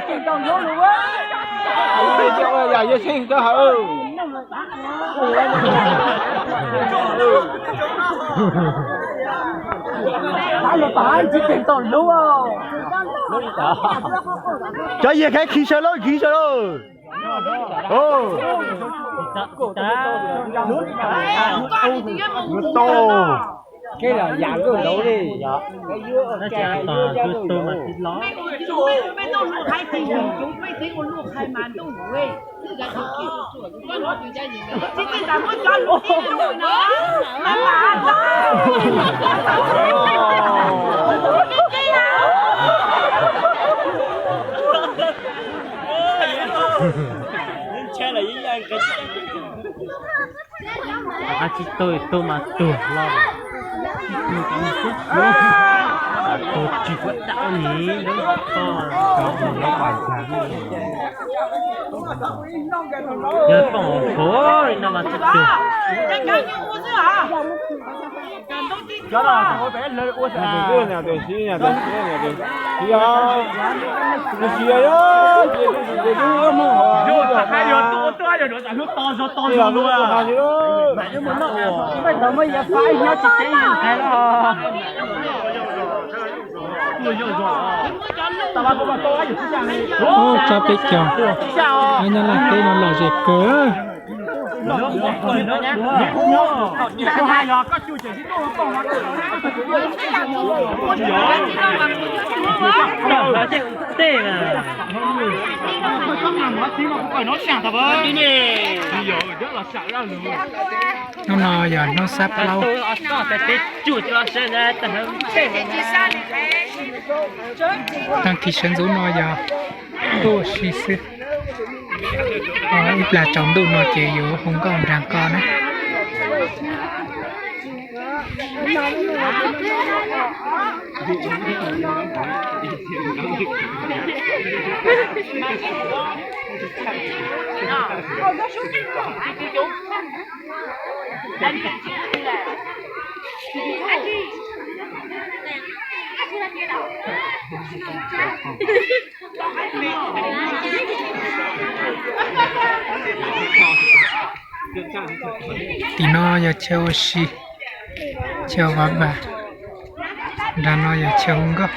Yog yawg Xeeb rau hauv. Cov yawg khav khi sawv lawm, khi sawv lawm. Tau. Kev los yam nkauj nraud li. Ab tsis tau tuag mas tuag los. Tuag tsis puas dam ni. Yog pom hov li no mas tsis tuag. Ub, tsob peb caug, nyob Nyab Laj teb no lom zem kawg. Hnub no yog hnub xab plaub. Tag kis sawv ntxov no yog tuaj ua si xwb. Ib plag tsaus ntuj no ces yuav hu nkauj nraag ko na. Tim no yog chaw ua si, chaw vav vas. Nram no yog chaw hu nkauj.